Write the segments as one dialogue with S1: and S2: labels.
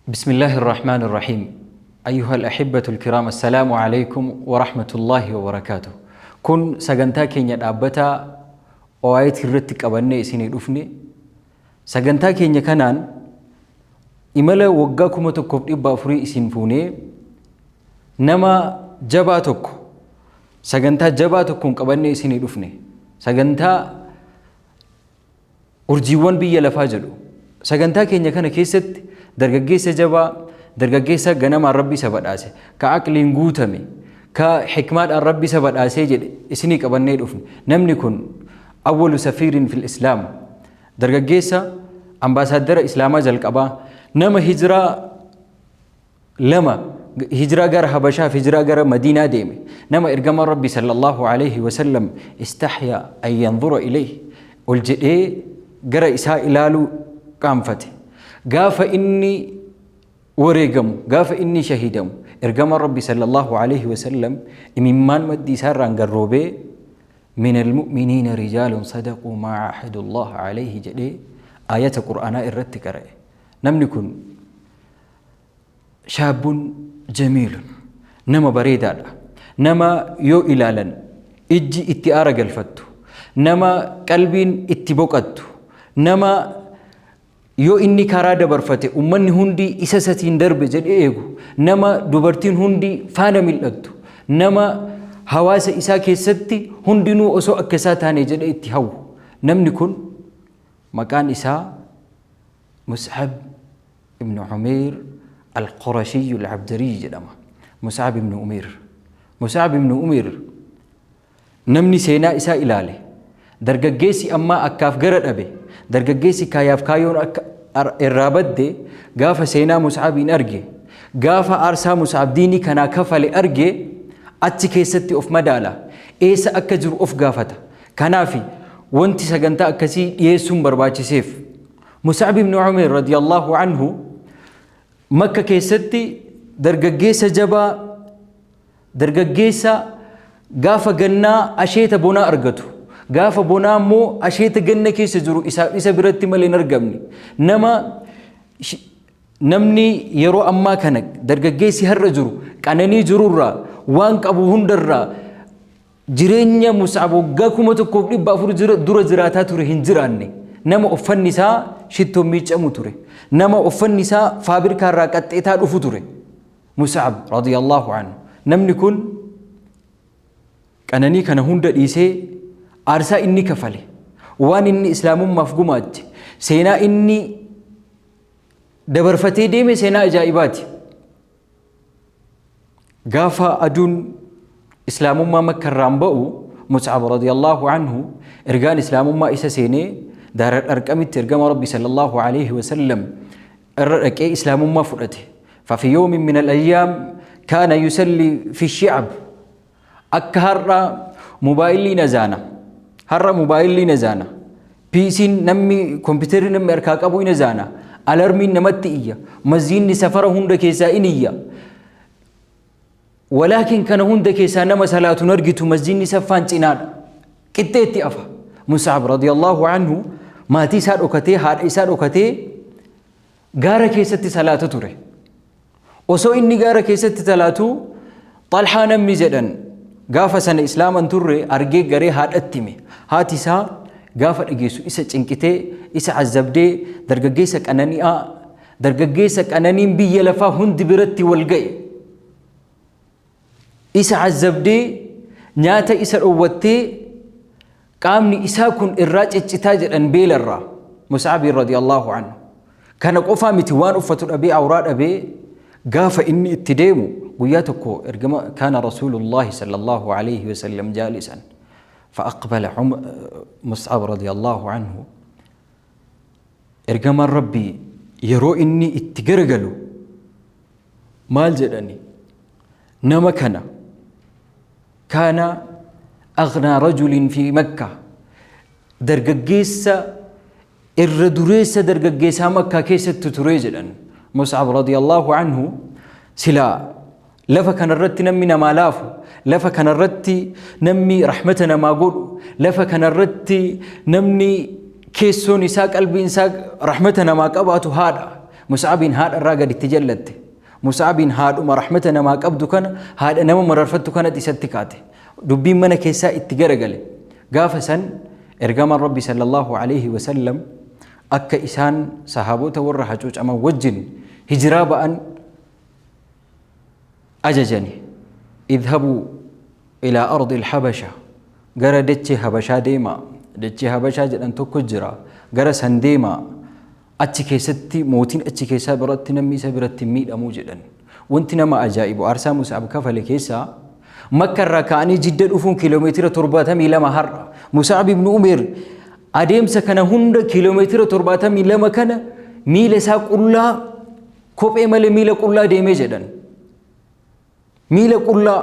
S1: بسم الله الرحمن الرحيم. أيها الأحبة الكرام، السلام عليكم ورحمة الله وبركاته. Kun sagantaa keenya dhaabbataa OIT irratti qabannee isinii dhufne. Sagantaa keenya kanaan imala waggaa 1400 isin fuunee nama jabaa tokko, sagantaa jabaa tokkoon qabannee isinii dhufne. Sagantaa Urjiiwwan Biyya Lafaa jedhu. Sagantaa keenya kana keessatti dargaggeessa jabaa, dargaggeessa ganamaan Rabbi isa badhaase, ka aqliin guutame, ka hikmaadhaan Rabbi isa badhaasee jedhe isinii qabannee dhufne. Namni kun awwalu safiirin fil islaam, dargaggeessa ambaasaaddara islaamaa jalqabaa, nama hijiraa lama, hijiraa gara Habashaa fi hijiraa gara Madiinaa deeme, nama ergamaan Rabbi sallallahu alaihi wasallam istahya an yanzura ilayhi, ol jedhee gara isaa ilaaluu qaanfate. Gaafa inni wareegamu, gaafa inni shahiidamu, ergamaan Rabbi sallallahu alaihi wasallam imimmaan maddii isaarraan garroobee min almu'miniina rijaalun sadaquu maa ahadullaha alaihi jedhee aayata qur'aanaa irratti qara'e. Namni kun Shaabun jamiilun, nama bareedaadha. Nama yoo ilaalan ijji itti aara galfattu. Nama qalbiin itti boqattu. Nama yoo inni karaa dabarfate ummanni hundi isa satiin darbe jedhee eegu. Nama dubartiin hundi faana mil'attu. Nama hawaasa isaa keessatti hundinuu osoo akka isaa taane jedhee itti hawwu. Namni kun maqaan isaa Mus'ab ibn Umeer Al-Qurashiyyu Al-Abdariyyi jedhama. Mus'ab ibn Umeer. Mus'ab ibn Umeer namni seenaa isaa ilaale, dargaggeessi ammaa akkaaf gara dhabe, dargaggeessi kaayaaf kaayoon akka irraa badde, gaafa seenaa Mus'abiin arge, gaafa aarsaa Mus'ab diinii kanaa kafale arge, achi keessatti of madaala, eessa akka jiru of gaafata. Kanaaf wanti sagantaa akkasii dhiyeessuun barbaachiseef. Mus'ab ibn Umayr radiyallahu anhu Makka keessatti dargaggeessa jabaa, dargaggeessa gaafa gannaa asheeta bonaa argatu, gaafa bonaa immoo asheeta ganna keessa jiru isaaf isa biratti malee hin argamne, nama namni yeroo ammaa kana dargaggeessi har'a jiru qananii jirurraa, waan qabu hundarraa, jireenya Mus'ab waggaa 1400 dura jiraataa ture hin jiraanne. Nama uffanni isaa shittoon miiccamu ture. Nama uffanni isaa faabirikaa irraa qaxxeetaa dhufu ture. Mus'ab radiyallahu anhu. Namni kun qananii kana hunda dhiisee, aarsaa inni kafale, waan inni islaamummaaf gumaache, seenaa inni dabarfatee deeme seenaa ajaa'ibaati. Gaafa aduun islaamummaa Makka irraan ba'u, Mus'ab radiyallahu anhu ergaan islaamummaa isa seenee daara Arqamitti ergama Rabbi sallallahu alaihi wasallam irra dhaqee islaamummaa fudhate. Fafi yawmin min al-ayyaam kaana yusalli fi shi'ab. Akka har'a mobaayilli nazaana. Har'a mobaayilli nazaana. PC'n namni, kompiitarri namni harkaa qabu in azaana. Alarmiin namatti iyya. Masjiidni safara hunda keessaa in iyya. Walaakin kana hunda keessaa nama salaatu hin argitu, masjiidni saffaan cinaadha. Qixxeetti afa. Mus'ab radiyallahu anhu maatii isaa dhokatee, haadha isaa dhokatee gaara keessatti salaata ture. Osoo inni gaara keessatti talaatuu, Xalhaa namni jedhan gaafa sana islaama hin turre argee garee haadhatti hime. Haati isaa gaafa dhageessu isa cinqitee, isa azzabdee, dargaggeessa qanani'aa, dargaggeessa qananiin biyya lafaa hundi biratti wal ga'e, isa azzabdee, nyaata isa dhowwattee, qaamni isaa kun irraa ciccitaa jedhan beelarraa. Mus'abiin radiyallahu anhu. Kana qofaa miti, waan uffatu dhabee, awraa dhabee gaafa inni itti deemu, guyyaa tokko ergama kaana Rasuulullaahi sallallahu alayhi wasallam jaalisan fa'aqbala Mus'ab radiyallahu anhu. Ergamaan Rabbii yeroo inni itti garagalu maal jedhani? Nama kana kaana aghnaa rajulin fi Makka, dargaggeessa irra dureessa dargaggeessaa Makkaa keessatti ture jedhan. Mus'ab radiyallahu anhu silaa lafa kanarratti namni namaa laafu, lafa kanarratti namni rahmata namaa godhu, lafa kanarratti namni keessoon isaa, qalbiin isaa rahmata namaa qabaatu haadha. Mus'abiin haadha irraa gaditti jallatte. Mus'abiin haadhuma rahmata namaa qabdu kana, haadha nama mararfattu kanatti isatti kaate. Dubbiin mana keessaa itti garagale. Gaafa san ergamaan Rabbi sallallahu alaihi wasallam akka isaan sahaabota warra hacuucaman wajjin hijiraa ba'an ajajani. Idhabuu ilaa ardi al-Habasha, gara dachee Habashaa deemaa. Dachee Habashaa jedhan tokko jira, gara san deemaa. Achi keessatti mootiin achi keessaa biratti namni isa biratti hin miidhamuu jedhan. Wanti nama ajaa'ibu aarsaa Mus'ab kafale keessaa, Makka irraa ka'anii Jidda dhufuun kiiloomeetira 72 har'a. Mus'ab ibn Umeer adeemsa kana hunda kiiloomeetira 72 kana miila isaa qullaa, kophee malee miila qullaa deemee jedhan. Miila qullaa.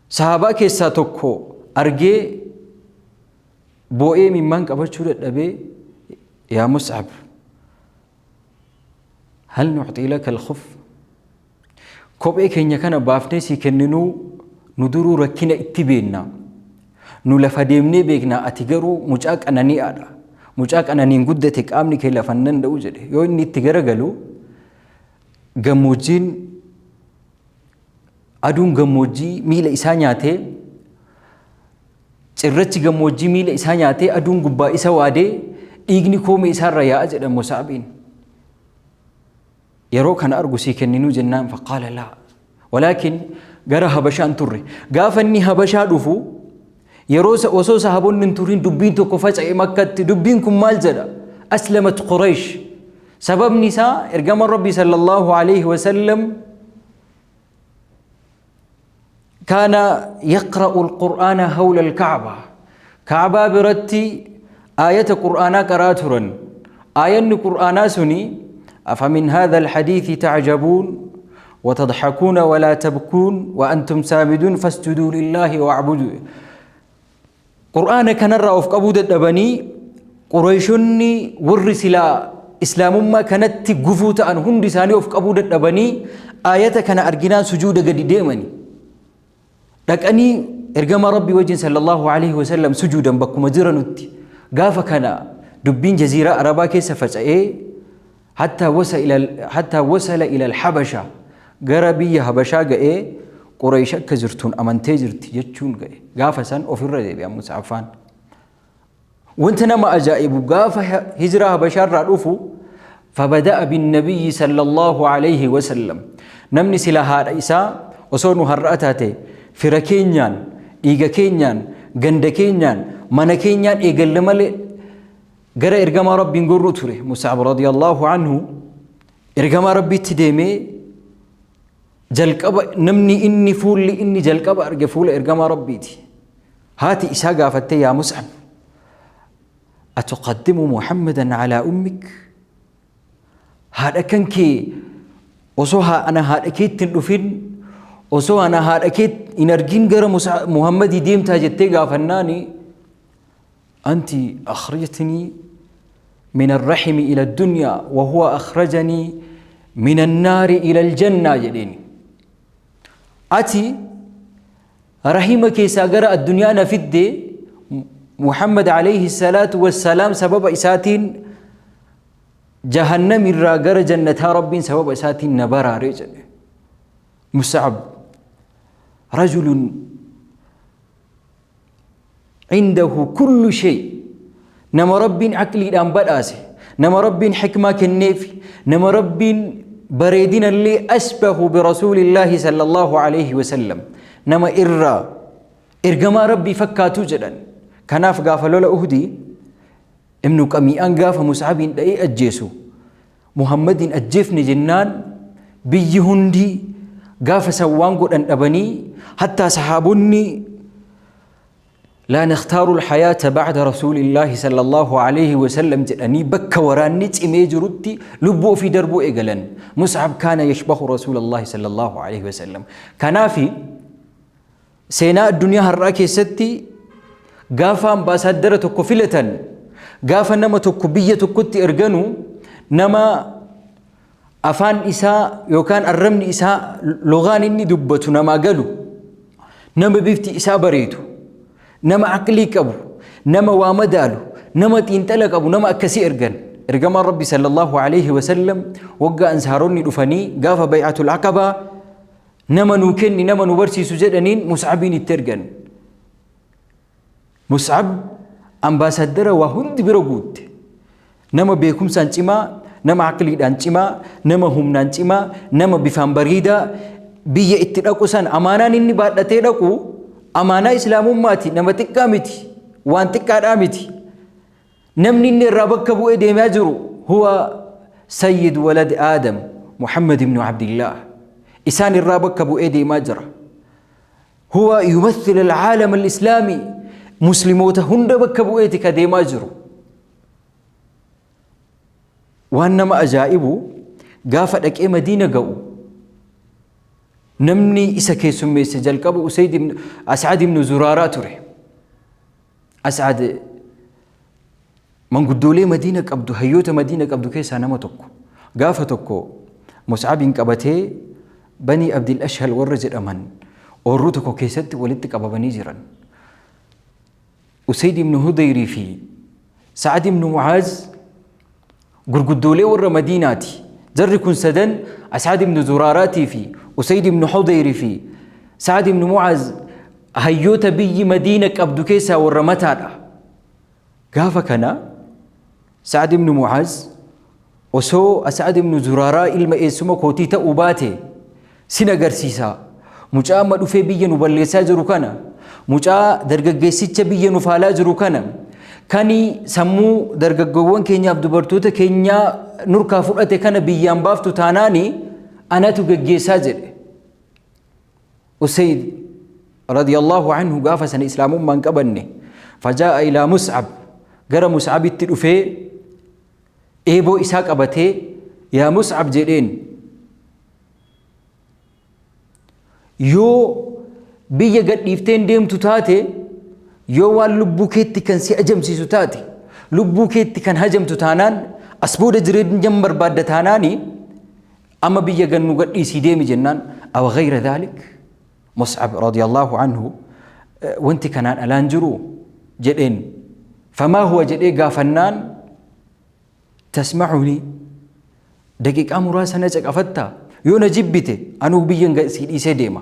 S1: Sahaabaa keessaa tokko argee boo'ee imimmaan qabachuu dadhabee, yaa Mus'ab, hal nu'xii laka al-khuf, kophee keenya kana baafnee sii kenninuu, nu duruu rakkina itti beenna, nu lafa deemnee beekna, ati garuu mucaa qanani'aadha, mucaa qananiin guddate, qaamni kee lafa hin danda'u jedhe. Yoo inni itti garagalu gammoojjiin, aduun gammoojjii miila isaa nyaatee, cirrachi gammoojjii miila isaa nyaatee, aduun gubbaa isa waadee, dhiigni koomee isaarra yaa'a jedhan. Mus'abiin yeroo kana argu sii kenninuu jennaan, faqaala laa, walaakin gara Habashaan turre. Gaafa inni Habashaa dhufu, yeroo osoo sahaabonni hin turin dubbiin tokko faca'e Makkatti. Dubbiin kun maal jedha? Aslamat Quraysh. Sababni isaa ergamaan Rabbii sallallahu alaihi wasallam kaana yaqra'u alqur'aana hawla alka'ba, Ka'baa biratti aayata qur'aanaa qaraa turan. Aayanni qur'aanaa suni afamin haadha alhadiithi ta'jabuun وتضحكون ولا تبكون وأنتم سامدون فاسجدوا لله واعبدوا. Qur'aana kanarraa of qabuu dadhabanii, Qurayshonni warri silaa islaamummaa kanatti gufuu ta'an hundi isaanii of qabuu dadhabanii, aayata kana arginaan sujuuda gadi deemani. Dhaqanii ergama Rabbii wajjin sallallahu alaihi wasallam sujuudan bakkuma jiranutti. Gaafa kana dubbiin jaziiraa Arabaa keessa faca'ee hattaa wasala ila al-Habasha, gara biyya Habashaa ga'ee, Quraysh akka jirtuun amantee jirti jechuun ga'e. Gaafa san ofirra deebi'an Mus'affaan. Wanta nama ajaa'ibu, gaafa hijiraa Habashaarraa dhufu, fabada'a binnabiyyi sallallahu alaihi wasallam. Namni sila haadha isaa osoo nu har'a taate fira keenyaan, dhiiga keenyaan, ganda keenyaan, mana keenyaan eegalle malee gara ergamaa Rabbiin gorru ture. Mus'ab radiyallahu anhu ergamaa Rabbiitti deemee, jalqaba namni inni fuulli inni jalqaba arge fuula ergamaa Rabbiiti. Haati isaa gaafattee, yaa Mus'ab, atuqaddimu Muhammadan alaa ummik? Haadha kan kee osoo ana haadha keetti hin dhufin, osoo ana haadha kee hin argin gara Muhammadii deemtaa jettee gaafannaani, anti akhrajtanii min arrahimi ila addunyaa wa huwa akhrajanii min annaari ila aljannaa jedheeni. Ati rahima keessaa gara addunyaa na fidde, Muhammad alayhi salaatu wassalaam sababa isaatiin jahannam irraa gara jannataa Rabbiin sababa isaatiin na baraare jedhe. Mus'ab rajulun indahu kullu shay, nama Rabbiin aqliidhaan badhaase, nama Rabbiin hikmaa kenneef, nama Rabbiin bareedinallee asbahu birasuulillaahi sallallahu alayhi wasallam, nama irraa ergamaa Rabbii fakkaatu jedhan. Kanaaf gaafa lola Uhudii Ibnu Qamii'aan gaafa Mus'abiin dha'ee ajjeesu, Muhammadiin ajjeefne jennaan, biyyi hundi gaafa san waan godhan dhabanii, hattaa sahaabonni laa nakhtaaru alhayaata ba'da rasuulillaahi sallallahu alayhi wasallam jedhanii bakka waraanni cimee jirutti lubbuu ofii darbuu eegalan. Mus'ab kaana yashbahu rasuulallaahi sallallahu alayhi wasallam. Kanaafi seenaa addunyaa har'aa keessatti gaafa ambaasaaddara tokko filatan, gaafa nama tokko biyya tokkotti erganu, nama afaan isaa yookaan arrabni isaa, logaan inni dubbatu namaa galu, nama bifti isaa bareedu, nama aqlii qabu, nama waa madaalu, nama xiinxala qabu, nama akkasii ergan. Ergamaan Rabbi sallallahu alaihi wasallam waggaa ansaaronni dhufanii gaafa bay'atul aqabaa nama nuu kenni, nama nu barsiisu jedhaniin, Mus'abiin itti ergan. Mus'ab ambaasaddara waa hundi bira guutte. Nama beekumsaan cimaa, nama aqliidhaan cimaa, nama humnaan cimaa, nama bifaan bareedaa. Biyya itti dhaqu san amaanaan inni baadhatee dhaqu amaanaa islaamummaati. Nama xiqqaa miti, waan xiqqaadhaa miti. Namni inni irraa bakka bu'ee deemaa jiru huwa sayyid walad Aadam Muhammad ibn Abdillah. Isaan irraa bakka bu'ee deemaa jira. Huwa yumathil alcaalam alislaami. Muslimoota hunda bakka bu'eeti ka deemaa jiru. Waan nama ajaa'ibu, gaafa dhaqee Madiina ga'u namni isa keessummeesse jalqaba Usayd ibn As'ad ibn Zuraaraa ture. As'ad manguddoolee Madiina qabdu, hayyoota Madiina qabdu keessaa nama tokko. Gaafa tokko Mus'abiin qabatee Banii Abdil Ashhal warra jedhaman oorruu tokko keessatti walitti qabamanii jiran. Usayd ibn Hudayrii fi Sa'ad ibn Mu'aaz gurguddoolee warra Madiinaati. Jarri kun sadan, As'ad ibn Zuraaraatii fi Usayd ibn Hudayrii fi Sa'ad ibn Mu'aaz, hayyoota biyyi Madiina qabdu keessaa warra mataadha. Gaafa kana Sa'ad ibn Mu'aaz, "Osoo As'ad ibn Zuraaraa ilma eessuma kootii ta'uu baate sin agarsiisa. Mucaa amma dhufee biyya nu balleessaa jiru kana, mucaa dargaggeessicha biyya nu faalaa jiru kana, kani sammuu dargaggoowwan keenyaaf dubartoota keenyaa nurkaa fudhate kana biyyaan baaftu taanaani anatu geggeessaa," jedhe. Usayd radiyallahu anhu gaafa sana islaamummaan qabanne. Fajaa'a ilaa Mus'ab, gara Mus'abitti dhufee eeboo isaa qabatee, "Yaa Mus'ab," jedheen, "yoo biyya gadhiifteen deemtu taate, yoo waan lubbuu keetti kan si ajamsiisu taate, lubbuu keetti kan hajamtu taanaan, as booda jireenya barbaadda taanaani, amma biyya gannu gadhiisii deemi," jennaan, "Aw ghayra dhalik?" Mus'ab radiyallahu anhu, "Wanti kanaan alaan jiru?" jedheen. "Famaa huwa?" jedhee gaafannaan, "Tasma'uni, daqiiqaa muraasa na caqafattaa? Yoo na jibbite anuu biyyan si dhiisee deema,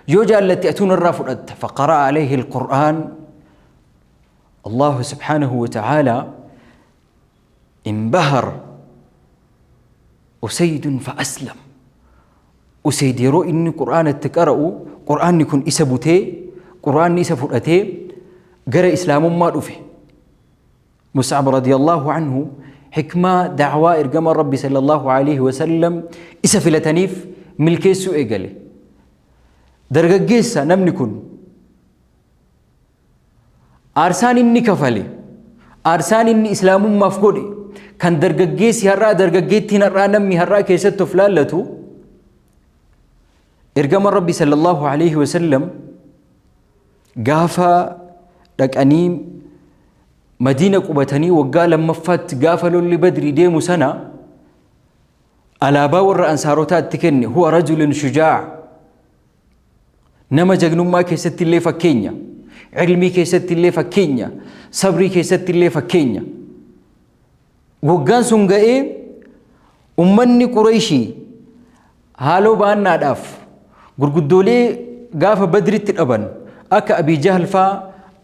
S1: yoo jaallatte atuu narraa fudhatta." Faqara'a alayhi alqur'aan. Allahu subhaanahu wa ta'ala انبهر أسيد فأسلم. Usayd yeroo inni qur'aana itti qara'u qur'aanni kun isa butee, qur'aanni isa fudhatee gara islaamummaa dhufe. Mus'ab radiyallahu anhu hikmaa da'waa ergama Rabbi sallallahu alaihi wasallam isa filataniif milkeessuu eegale. Dargaggeessa namni kun, aarsaan inni kafale, aarsaan inni islaamummaaf godhe, kan dargaggeessi har'aa, dargaggeettiin har'aa, namni har'aa keessatti of laallatu. Ergama Rabbi sallallahu alaihi wasallam gaafa dhaqanii Madiina qubatanii waggaa lammaffaatti gaafa lolli Badrii deemu sana alaabaa warra ansaarotaa itti kenne. Huwa rajulun shujaa, nama jagnummaa keessatti illee fakkeenya, ilmii keessatti illee fakkeenya, sabrii keessatti illee fakkeenya. Waggaan sun ga'ee ummanni Qureeshii haaloo baannaadhaaf gurguddoolee gaafa Badritti dhaban, akka Abii Jahal faa,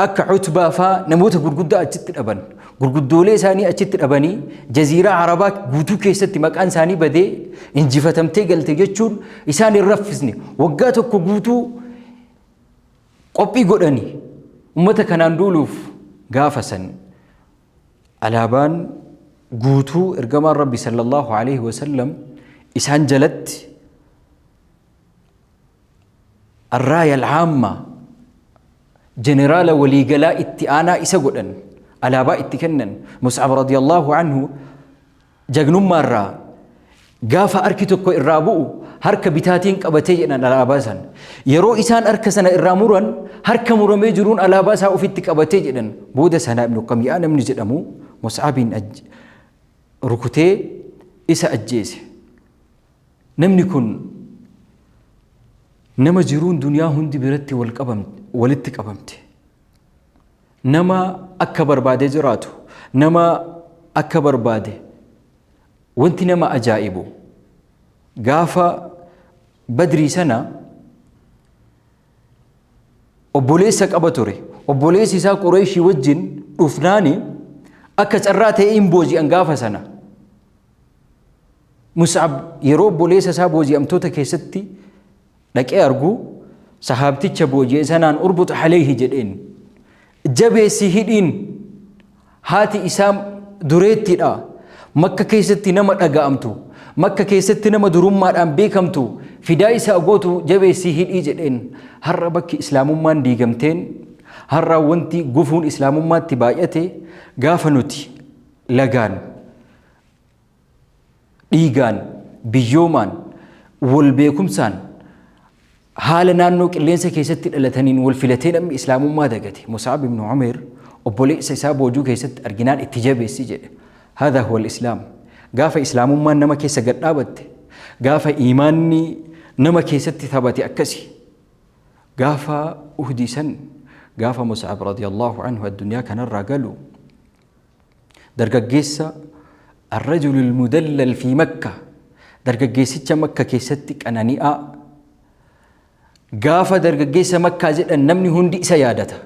S1: akka Utbaa faa, namoota gurguddaa achitti dhaban, gurguddoolee isaanii achitti dhabanii, jaziiraa Arabaa guutuu keessatti maqaan isaanii badee injifatamtee galte jechuun isaan hin raffisne. Waggaa tokko guutuu qophii godhanii ummata kanaan duuluuf. Gaafa san alaabaan guutuu ergamaan Rabbi sallallahu alaihi wasallam isaan jalatti arraaya alcaamma, jeneraala waliigalaa itti aanaa isa godhan, alaabaa itti kennan. Mus'ab radiyallahu anhu jagnummaarraa gaafa harki tokko irraa bu'u harka bitaatiin qabatee jedhan alaabaa sana. Yeroo isaan harka sana irraa muran harka muramee jiruun alaabaa isaa ofitti qabatee jedhan. Booda sana Ibnu Qami'aa namni jedhamu Mus'abiin rukutee isa ajjeese. Namni kun nama jiruun duniyaa hundi biratti walitti qabamte. Nama akka barbaade jiraatu, nama akka barbaade Wanti nama ajaa'ibu gaafa Badrii sana obboleessa qaba ture. Obboleessi isaa Qureeshii wajjin dhufnaani akka carraa ta'ee hin booji'an gaafa sana. Mus'ab yeroo obboleessa isaa booji'amtoota keessatti dhaqee argu sahaabticha booji'e sanaan urbut alayhi jedheen. Jabeessi hidhiin, haati isaa dureettiidha. Makka keessatti nama dhaga'amtu, Makka keessatti nama durummaadhaan beekamtu, fidaa isaa gootu jabeessi hidhii jedheen. Har'a bakki islaamummaan diigamteen, har'a wanti gufuun islaamummaatti baay'ate gaafa nuti lagaan, dhiigaan, biyyoomaan, wal beekumsaan, haala naannoo qilleensa keessatti dhalataniin wal filatee namni islaamummaa dagate. Mus'ab ibn Umayr obboleessa isaa boojuu keessatti arginaan itti jabeessi jedhe. Haadha huwa islaam. Gaafa islaamummaan nama keessa gad dhaabatte, gaafa iimaanni nama keessatti taphate akkasi. Gaafa Uhdii san, gaafa Mus'ab radiyallahu anhu addunyaa kanarraa galu, dargaggeessa arrajulul mudallal fi Makka, dargaggeessicha Makka keessatti qanani'aa, gaafa dargaggeessa Makkaa jedhan namni hundi isa yaadata.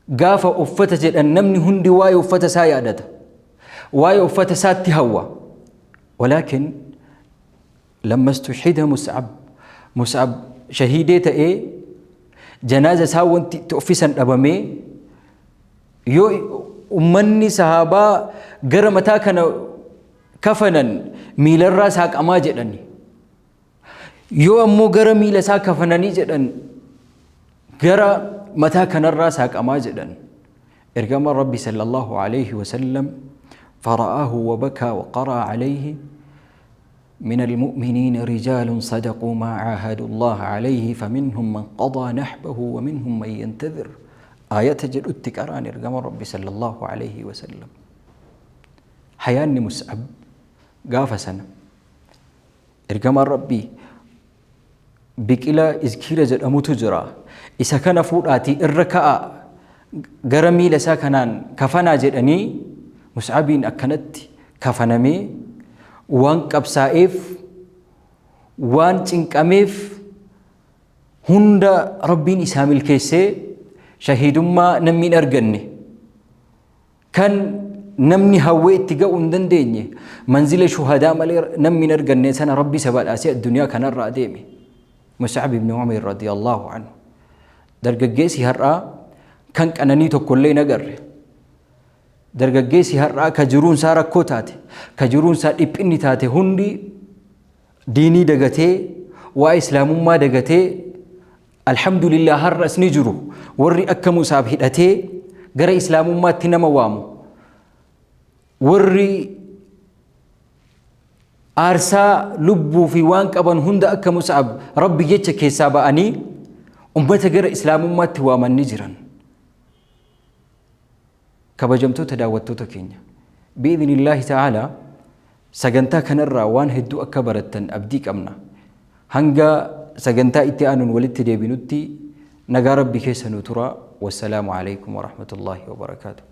S1: Gaafa uffata jedhan namni hundi waa'ee uffata isaa yaadata. Waa'ee uffata isaatti hawwa. Walaakin lamma istushhida Mus'ab, Mus'ab shahiidee ta'ee janaaza isaa wanti itti uffisan dhabamee yoo ummanni sahaabaa gara mataa kana kafanan miilarraa saaqamaa jedhani. Yoo ammoo gara miila isaa kafananii jedhan gara mataa kanarraa saaqamaa jedhan. Ergamaan Rabbi sallallahu alayhi wasallam fara'aahu wa bakaa wa qara'a alayhi من المؤمنين رجال صدقوا ما عاهدوا الله عليه فمنهم من قضى نحبه ومنهم من ينتظر آية جدت قران إرقام ربي صلى الله عليه وسلم. حياني مسعب قاف سنة إرقام ربي biqila iskiira jedhamutu jira. Isa kana fuudhaatii irra ka'a, gara miila isaa kanaan kafanaa jedhanii Mus'abiin akkanatti kafanamee waan qabsaa'eef, waan cinqameef hunda Rabbiin isaa milkeessee shahiidummaa namni hin arganne, kan namni hawwee itti ga'uu hin dandeenye, manzila shuhadaa malee namni hin arganne sana Rabbi isa badhaasee addunyaa kanarraa deeme. Mus'ab ibn Umayr radiyallahu anhu. Dargaggeessi har'aa kan qananii tokkollee hin agarre. Dargaggeessi har'aa ka jiruun isaa rakkoo taate, ka jiruun isaa dhiphinni taate hundi diinii dagatee, waa islaamummaa dagatee, alhamdulillah har'as ni jiru warri akka Musaab hidhatee gara islaamummaatti nama waamu, warri aarsaa lubbuu fi waan qaban hunda akka Mus'ab Rabbi jecha keessaa ba'anii ummata gara islaamummaatti waaman ni jiran. Kabajamtoota daawwattoota keenya, bi'idhnillaahi ta'aalaa sagantaa kanarraa waan hedduu akka barattan abdii qabna. Hanga sagantaa itti aanuun walitti deebinutti nagaa Rabbi keessa nu tura. Wassalaamu alaikum warahmatullaahi wabarakaatuh.